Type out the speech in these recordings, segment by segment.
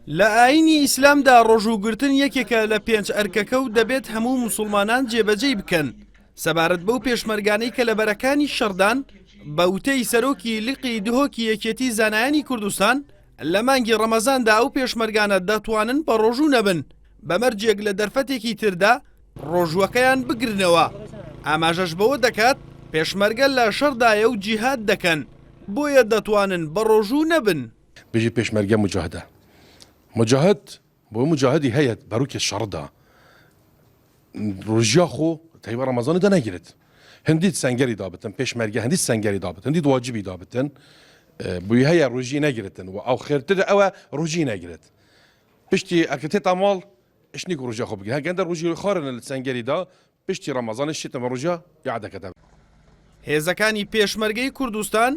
لە ئایینی ئیسلامدا ڕۆژووگرتن یەکێکە لە پێنج ئەرکەکە و دەبێت هەموو موسڵمانان جێبەجێی بکەن. سەبارەت بەو پێشمەرگانەی کە لە بەرەکانی شەڕدان، بە وتەی سەرۆکی لقی دهۆکی یەکێتی زانایانی کوردستان، لە مانگی ڕەمەزاندا ئەو پێشمەرگانە دەتوانن بەڕۆژوو نەبن، بە مەرجێک لە دەرفەتێکی تردا ڕۆژووەکەیان بگرنەوە، ئاماژەش بەوە دەکات، پێشمەرگە لە شەڕدایە و جیهاد دەکەن، بۆیە دەتوانن بەڕۆژوو نەبن. بژی پێشمەرگە موجاهدە موجاهد بۆ موجاهدی هەیە بەروکێ شەڕدا ڕژیا خۆ تەیوە ڕەمەزانە دەنەگرێت هەندیت سەنگەری دابتن پێشمەرگە هەندیت سەنگەری دابتن هەندیت واجبی دابتن بووی هەیە ڕژی نەگرتن و ئەو خێرتر ئەوە ڕژی نەگرێت پشتی ئەکرێت ماڵ شنیک ڕژیا خۆ بگرێت هەگەندە ڕژی خارن لە سەنگەریدا پشتی ڕەمەزانش شتە بە ڕژیا یادەکەتە. هێزەکانی پێشمەرگەی کوردستان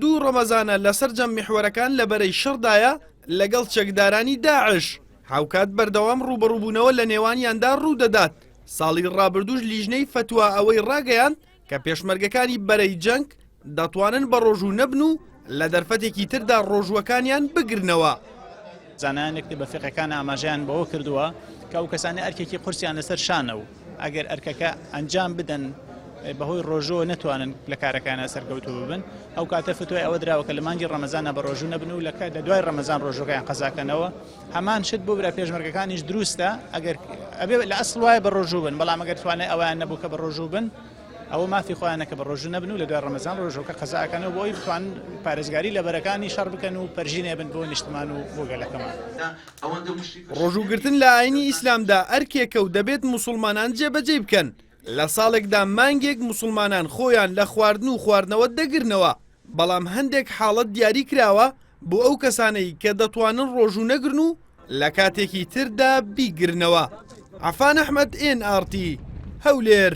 دوو ڕەمەزانە لە سەرجەم میحوەرەکان لە بەرەی شەڕدایە لەگەڵ چەکدارانی داعش، هاوکات بەردەوام ڕووبەڕووبوونەوە لە نێوانیاندا ڕوودەدات، ساڵی ڕابردووش لیژنەی فەتوا ئەوەی ڕاگەیاند کە پێشمەرگەکانی بەرەی جەنگ دەتوانن بەڕۆژوو نەبن و لە دەرفەتێکی تردا ڕۆژووەکانیان بگرنەوە. زانایانێک بە فیقهەکان ئاماژەیان بەوە کردووە کە ئەو کەسانەی ئەرکێکی قورسیان لەسەر شانە و ئەگەر ئەرکەکە ئەنجام بدەن بەهۆی ڕۆژووە نەتوانن لە کارەکانە سەرکەوتوو ببن ئەو کاتە فتوای ئەوە دراوە کە لە مانگی ڕەمەزانە بە ڕۆژوو نەبن و لە دوای ڕەمەزان ڕۆژوەکەیان قەزاکەنەوە هەمان شت بۆ برا پێشمەرگەکانیش دروستە ئەگەر ئەبێ لە ئەسڵ وایە بە ڕۆژوو بن بەڵام ئەگەر توانای ئەویان نەبوو کە بە ڕۆژوو بن ئەوە مافی خۆیانە کە بە ڕۆژوو نەبن و لە دوای ڕەمەزان ڕۆژووەکە قەزا ئەکەنەوە بۆ ئەوەی بتوانن پارێزگاری لە بەرەکانی شەڕ بکەن و پەرژینێ بن بۆ نیشتمان و بۆ گەلەکەمان. ڕۆژووگرتن لە ئاینی ئیسلامدا ئەرکێکە و دەبێت موسوڵمانان جێبەجێی بکەن، لە ساڵێکدا مانگێک موسوڵمانان خۆیان لە خواردن و خواردنەوە دەگرنەوە، بەڵام هەندێک حاڵەت دیاری کراوە بۆ ئەو کەسانەی کە دەتوانن ڕۆژوو نەگرن و لە کاتێکی تردا بیگرنەوە. عەفان ئەحمەد، ئێن ئاڕ تی، هەولێر.